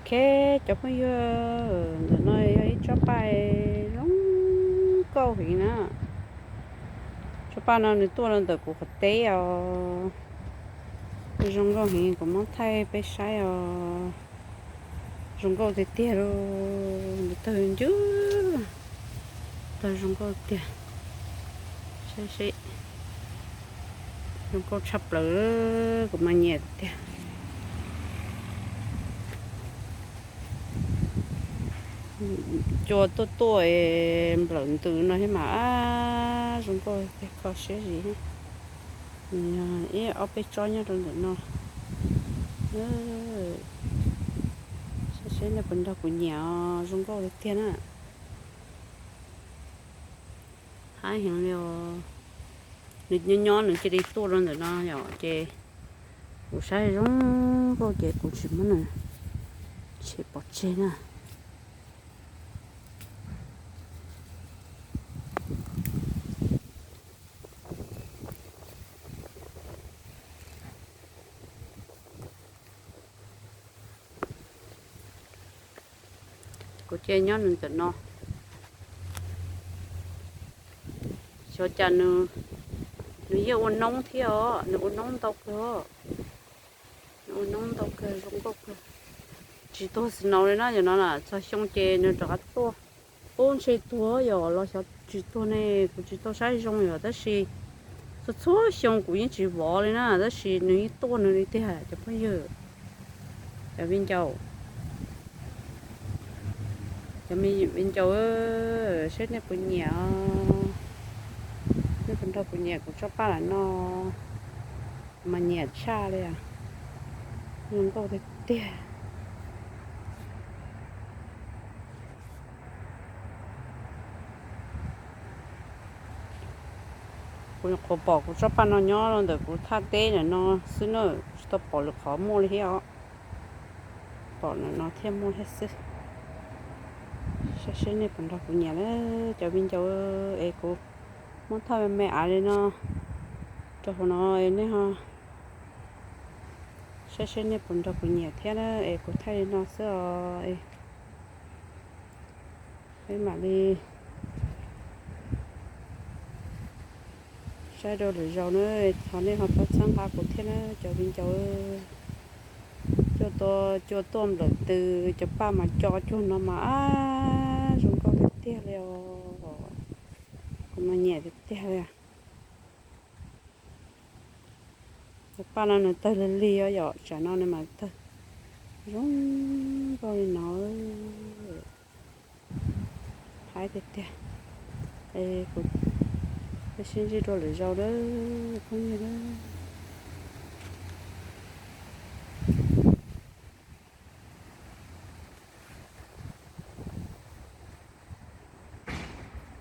Ok, cov phooj ywg, ntawm no yog ib tsob paj zoo nkauj heev na. Tsob paj no nws tuaj los ntawm kuv qhov teb os. Zoo nkauj heev, kuv muab thaij peb saib os. Zoo nkauj tiag tiag lauj, nws tawg ncwb, tawg zoo nkauj tiag. Saib seb, zoo nkauj tshaj plaws, kuv mas nyiam tiag. Cua tuaj tuaj nplawm ntws no thiab mas zoo nkauj tiag, kho siab zim. Ib ob peb tsob nyob rau ntawm no. Saib seb nej puas nrog kuv nyiam os, zoo nkauj tiag tiag na. Haib heev li os. Nws nyob nyob nws cia li tuaj rau ntawm no yom, ces kuv saib zoo nkauj ces kuv tsis muab nws tshem pov tseg na. Kuv cia nyob nws ntawm no. Xyov cas nws, nws yeej ua noob thiab os, nws ua noob ntau kawg. Nws ua noob ntau kawg, zoo nkauj kawg. Tsis tuag snow li na, yog no na txog xyoo ces nws rov qab tuaj. Ub, ntshe tuag yom, los xyov tsis tuag ne, kuv tsis tau saib zoo yom, tab sis txhua txhua xyoo kuv yeej tsis vov li na, tab sis nws yeej tuaj nws li tiag cov phooj ywg. Cov viv ncaus, cov viv ncaus, saib nej puas nyiam os. Nej puas nrog kuv nyiam kuv tsob paj lam no? Mas nyiam tshaj li, zoo nkauj tiag tiag. Kuv nyuam qhuav pom kuv tsob paj no nyob rau ntawm kuv thaj teb ntawm no xwb na, kuv tsis tau pom lwm qhov muaj li thiab os. Pom ntawm no thiaj muaj thiab xwb. Saib seb nej puas nrog kuv nyiam na cov viv ncaus, es kuv muab thaij me me av li no rau hauv no es nej ho saib seb nej puas nrog kuv nyiam thiab na, es kuv thaij li no xwb os. Peb mam li saib rau lwm zaus na, thov nej ho pab txhawb nqa kuv thiab na cov viv ncaus. Cua tuaj, cua tuaj nplawm ntws, cov paj mas co cuag no mas zoo nkauj tiag tiag li os. Kuv mas nyiam tiag tiag li. Cov paj no nws tawg lig lig os yom, tsam no nws mas tawg zoo nkauj li no. Haib tiag tiag. Kuv sib ntsib dua lwm zaus na phooj ywg na.